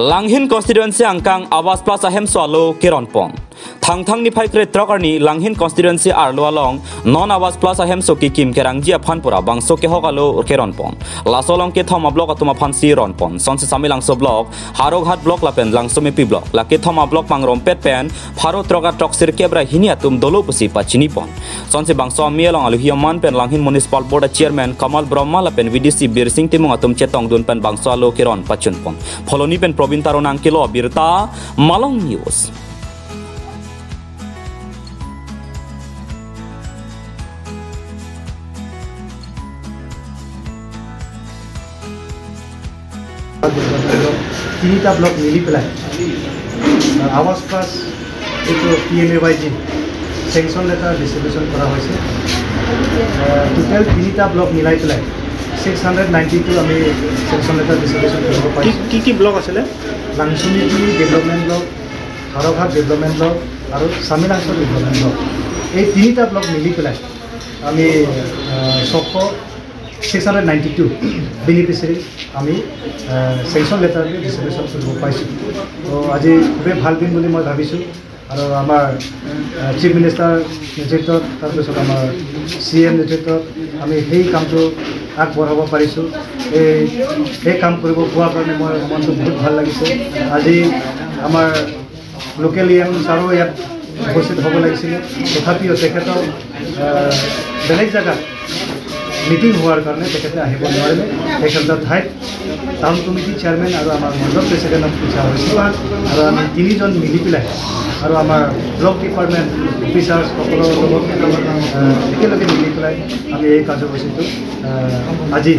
Langhin constituency angkang Awas Plus ahem swalo Kironpon. Thang thang ni phai kre trakarni Langhin constituency arlo along non Awas Plus ahem soki kim kerangji phanpura bangso ke hokalo Kironpon. Lasolong ke thoma block atuma phansi ronpon. Sonse samilangso block Haroghat block lapen Langsomipi block. Lake thoma block pangrom pet pen pharo troka troksir kebra hini atum dolo pusi pachinipon. Sonse bangso amielong aluhiyaman pen Langhin Municipal Board Chairman Kamal Brahma lapen VDC Bir Singh timung atum chetong dun pen bangso alo Kiron pachunpon. Pholoni pen Probin Taron Angkilo Birta Malong News. তিনিটা block মিলি পেলাই আৱাজ plus এইটো PMAYG sanction letter distribution কৰা হৈছে। Total তিনিটা block মিলাই পেলাই 692 আমি চেংচন লেটাৰ ডিষ্ট্ৰিবিউশ্যন কৰিব পাৰিছোঁ। কি কি ব্লক আছিলে? Langsomiti development block, Haroghat development block আৰু চামিলাংছ ডেভেলপমেণ্ট ব্লক, এই তিনিটা ব্লক মিলি পেলাই আমি 692 বেনিফিচিয়াৰী আমি চেংচন লেটাৰ ডিষ্ট্ৰিবিউশ্যন কৰিব পাইছোঁ। তো আজি খুবেই ভাল দিন বুলি মই ভাবিছোঁ আৰু আমাৰ চিফ মিনিষ্টাৰ নেতৃত্বত, তাৰপিছত আমাৰ চি এম নেতৃত্বত আমি সেই কামটো আগবঢ়াব পাৰিছোঁ। এই কাম কৰিব পোৱাৰ কাৰণে মই মনটো বহুত ভাল লাগিছে। আজি আমাৰ লোকেল ই এম ছাৰো ইয়াত উপস্থিত হ'ব লাগিছিলে, তথাপিও তেখেতৰ বেলেগ জেগাত মিটিং হোৱাৰ কাৰণে তেখেতে আহিব নোৱাৰিলে। তেখেতৰ ঠাইত টাউন কমিটি চেয়াৰমেন আৰু আমাৰ মণ্ডল প্ৰেচিডেণ্টক পূজা হৈছিল আৰু আমি তিনিজন মিলি পেলাই আৰু আমাৰ ব্লক ডিপাৰ্টমেণ্ট অফিচাৰ্ছসকলৰ লগত একেলগে মিলি পেলাই আমি এই কাৰ্যসূচীটো আজি